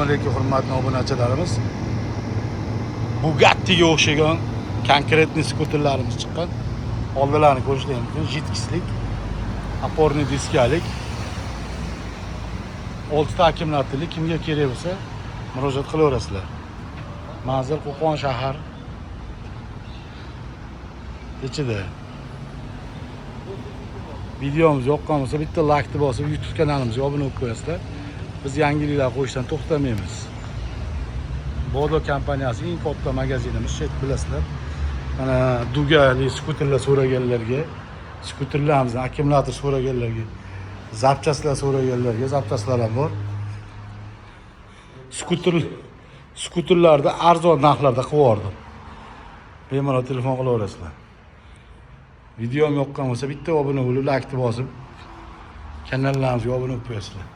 Alaykum, hurmatli obunachilarimiz. Bugattiga o'xshagan конкретный skuterlarimiz chiqqan. Oldilarini ko'rishlar mumkin. Jitkislik, опорный diskalik. 6 ta akkumulyatorli, kimga kerak bo'lsa murojaat qilaverasizlar. Manzil Qo'qon shahar ichida. Videomiz yoqqan bo'lsa bitta laykni bosib YouTube kanalimizga obuna bo'lib qo'yasizlar. Biz yangiliklar qo'yishdan to'xtamaymiz. Bodo kompaniyasi eng katta magazinimiz, shu bilasizlar. Mana dugali skuterlar so'raganlarga, skuterlarimizni akkumulyator so'raganlarga, zapchastlar so'raganlarga zapchastlar ham bor. Skuterlarni arzon narxlarda qilib yubordim. Bemalol telefon qilaverasizlar. Videom yoqqan bo'lsa bitta obuna bo'lib, laykni bosib, kanallarimizga obuna bo'lib qo'yasizlar.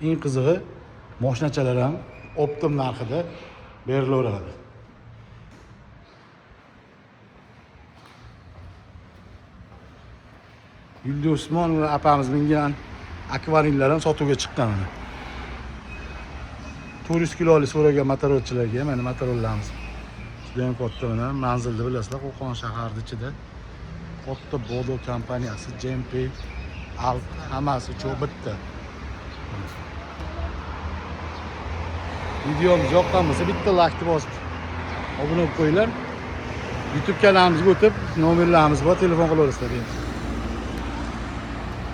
Eng qizig'i, moshinachalar ham оптом narxida berilaveradi. Yulduz Usmonova apamiz mingan akvarinlar ham sotuvga chiqqan mana. 400 kiloli so'ragan motorolchilarga mana motorollarimiz. Juda ham katta mana manzilni bilasizlar, Qo'qon shaharning ichida katta Bodo kompaniyasi, Jempi, Alp hammasi uchovi bitta. Videomiz yoqqan bo'lsa bitta laykni bosib obuna bo'lib qo'yinglar. YouTube kanalimizga o'tib, nomerlarimiz bor, telefon qilaverasizlar.